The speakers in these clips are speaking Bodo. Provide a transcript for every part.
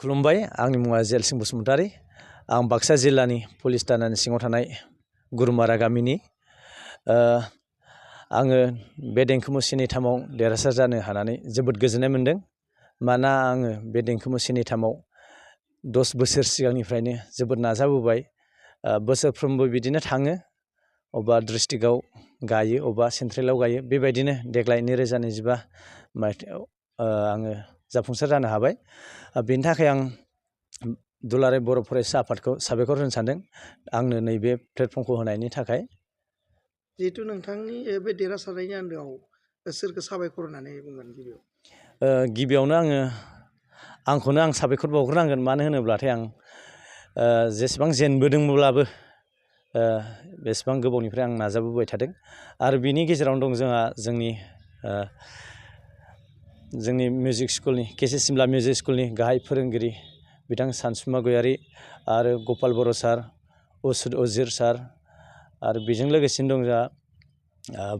खुलुमबाय आंनि मुङा जेलसिं बसुमतारी आं बाक्सा जिल्लानि पुलिस थानानि सिङाव थानाय गुरुमारा गामिनि आङो बे देंखो मु सेनिथामाव देरहासार जानो हानानै जोबोद गोजोननाय मोनदों मानोना आङो बे देंखो मु सेनिथामाव 10 बोसोर सिगांनिफ्रायनो जोबोद नाजाबोबाय बोसोरफ्रोमबो बिदिनो थाङो अबा डिस्ट्रिक्टआव गायो अबा सेन्ट्रेलाव गायो बेबायदिनो देग्लाय 2025 मायथाइयाव आङो जाफुंसार जानो हाबाय बेनि थाखाय आं दुलाराय बर' फरायसा आफादखौ साबायखर होनो सानदों आंनो नैबे प्लेटफर्मखौ होनायनि थाखाय जिहेतु नोंथांनि बे देरहासारनायनि आन्दोआव सोरखौ साबायखर होननानै बुंगोन गिबियावनो आंखौनो आं साबायखर बावग्रोनांगोन मानो होनोब्लाथाय आं जेसेबां जेनबोदोंब्लाबो बेसेबां गोबावनिफ्राय आं नाजाबोबाय थादों आरो बिनि गेजेरावनो दं जोंहा जोंनि मिउजिक स्कुलनि केसि सिमला मिउजिक स्कुलनि गाहाय फोरोंगिरि बिथां सानसुमा गयारी आरो गपाल बर' सार असुद अजिर सार आरो बेजों लोगोसेनो दं जोंहा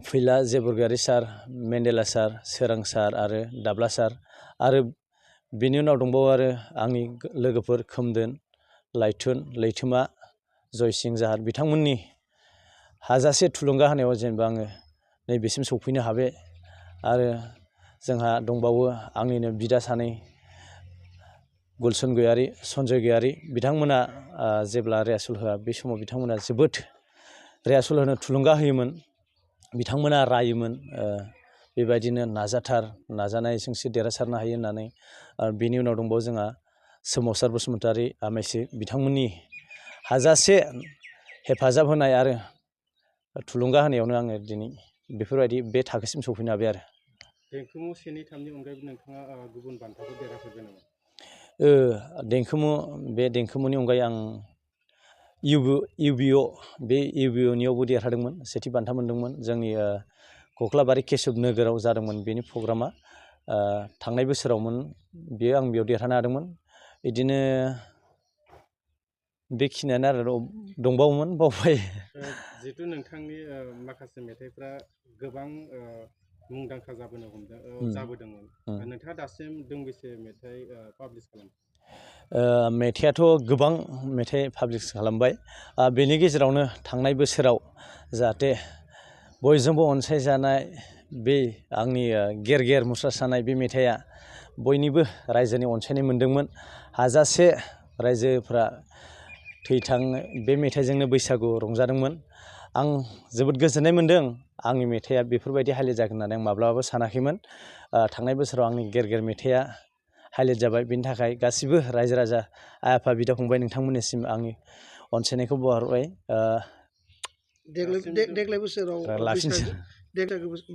फैला जेबरगारि सार मेन्डेला सार सोरां सार आरो दाब्ला सार आरो बेनि उनाव दंबावो आरो आंनि लोगोफोर खोमदोन लाइथुन लैथोमा जयसिं जाहार बिथांमोननि हाजासे थुलुंगा होनायाव जेनेबा आङो नैबेसिम सफैनो हाबाय आरो जोंहा दंबावो आंनिनो बिदा सानै गुलसन गयारी सन्जय गयारी बिथांमोना जेब्ला रिहार्सेल होआ बे समाव बिथांमोना जोबोद रिहार्सेल होनो थुलुंगा होयोमोन बिथांमोना रायोमोन बेबायदिनो नाजाथार नाजानायजोंसो देरहासारनो हायो होननानै बेनि उनाव दंबावो जोंहा सोमावसार बसुमतारी आमेसि बिथांमोननि हाजासे हेफाजाब होनाय आरो थुलुंगा होनायावनो आङो दिनै बेफोरबायदि बे थाखोसिम सफैनो हाबाय आरो देंखो मु सेनिथामनि अनगायैबो नोंथाङा गुबुन बान्थाफोर देरहाफेरबाय नामा बे देंखो मुनि अनगायै आं इउबिअ बे इउबिअनियावबो देरहादोंमोन सेथि बान्था मोनदोंमोन जोंनि कख्लाबारि केसब नोगोराव जादोंमोन बेनि प्रग्रामा थांनाय बोसोरावमोन बेयो आं बेयाव देरहानो हादोंमोन बिदिनो बेखिनियानो आरो दंबावोमोन बावबाय जिहेतु नोंथांनि माखासे मेथाइफ्रा गोबां मुंदांखा जाबोनो हमदों जाबोदोंमोन नोंथाङा दासिम दोंबेसे मेथाइ पाब्लिश खालामदों मेथाइआथ' गोबां मेथाइ पाब्लिश खालामबाय बेनि गेजेरावनो थांनाय बोसोराव जाहाथे बयजोंबो अनसायजानाय बे आंनि गेर गेर मुस्रासानाय बे मेथाइआ बयनिबो रायजोनि अनसायनाय मोनदोंमोन हाजासे रायजोफ्रा थैथां बे मेथाइजोंनो बैसागु रंजादोंमोन आं जोबोद गोजोननाय मोनदों आंनि मेथाइआ बेफोरबायदि हाइलाइट जागोन होननानै आं माब्लाबाबो सानाखैमोन थांनाय बोसोराव आंनि गेर गेर मेथाइआ हाइलाइट जाबाय बेनि थाखाय गासिबो रायजो राजा आइ आफा बिदा फंबाय नोंथांमोननिसिम आंनि अनसायनायखौ बावहरबाय देग्लाय बोसोराव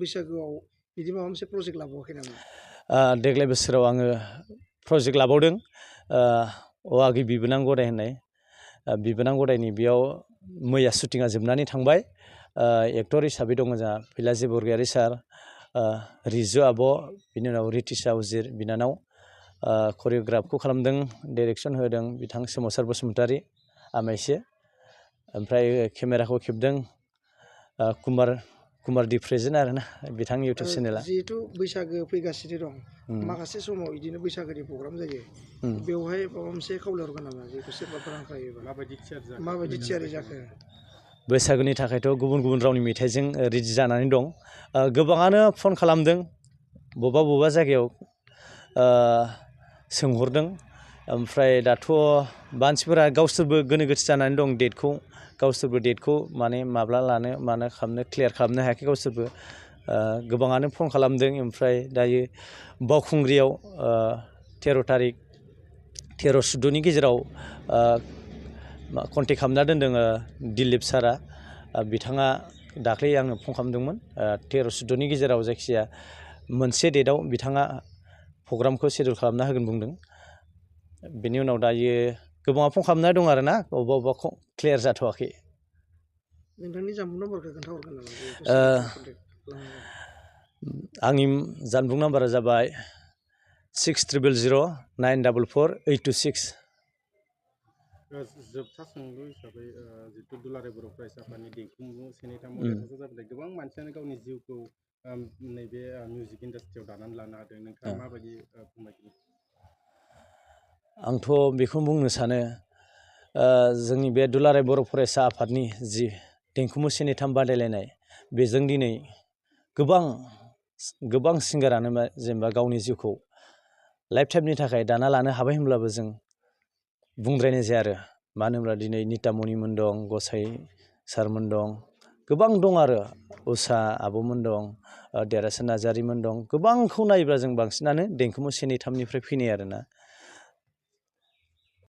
बैसागोआव बिदि माबा मोनसे प्रजेक्ट लाबावाखै नामा देग्लाय बोसोराव आङो प्रजेक्ट लाबावदों अआगि बिबोनां गदाय होननाय बिबोनां गदायनि बेयाव मैया शुटिंआ जोबनानै थांबाय एक्टर हिसाबै दङ जोंहा फैला जेबरगायारि सार रिजु आब' बिनि उनाव रितिसा उजिर बिनानाव करिय'ग्राफखौ खालामदों डाइरेक्सन होदों बिथां सोमावसार बसुमतारी आमाइसे ओमफ्राय केमेराखौ खेबदों कुमार दि प्रेजेन्ट आरोना बिथां इउटुब चेनेला जिहेथु बैसागो फैगासिनो दं माखासे समाव बिदिनो बैसागोनि प्रग्राम जायो बेवहाय माबा मोनसे खावलायहरगोन नामा जिहेतु सोरबाफोर हांख्रायोबा माबायदि थियारि जाखो बैसागोनि थाखायथ' गुबुन गुबुन रावनि मेथाइजों रेडि जानानै दं गोबाङानो फन खालामदों बबेबा जायगायाव सोंहरदों ओमफ्राय दाथ' मानसिफोरा गावसोरबो गोनो गोथो जानानै दं डेटखौ माने माब्ला लानो मानो खालामनो क्लियार खालामनो हायाखै गावसोरबो गोबाङानो फन खालामदों ओमफ्राय दायो बावखुंग्रियाव 13-14 गेजेराव कन्टेक्ट खालामना दोनदों दिलीप सारा बिथाङा दाख्लै आंनो फन खालामदोंमोन 13-14 गेजेराव जायखिजाया मोनसे डेटआव बिथाङा प्रग्रामखौ सेडिउल खालामना होगोन बुंदों बेनि उनाव दायो गोबाङा फन खालामना दं आरोना अबेबा क्लियार जाथ'वाखै नोंथांनि जानबुं नाम्बारखौ खोन्थाहरगोन नामा आंनि जानबुं नाम्बारा जाबाय 60000944-826 जोबथा सोंलु हिसाबै जितु दुलाराय बर' फरायसा आफादनि देंखो मु सेनिथामाव देरहासार जाबाय गोबां मानसियानो गावनि जिउखौ नैबे मिउजिक इन्डास्ट्रियाव दानानै लानो हादों नोंथाङा माबायदि फोरमायगोन आंथ' बेखौ बुंनो सानो जोंनि बे दुलाराय बर' फरायसा आफादनि जि देंखो मु से नै थाम बादायलायनाय बेजों दिनै गोबां सिंगारानो जेनेबा गावनि जिउखौ लाइफ टाइमनि थाखाय दाना लानो हाबाय होनब्लाबो जों बुंद्रायनाय जाया आरो मानो होनब्ला दिनै नितामनिमोन दं, गसाइ सारमोन दं, गोबां दं आरो उषा आब'मोन दं, देरासार नार्जारीमोन दं, गोबांखौ नायोब्ला जों बांसिनानो देंखो मु से नै थामनिफ्राय फैनाय आरोना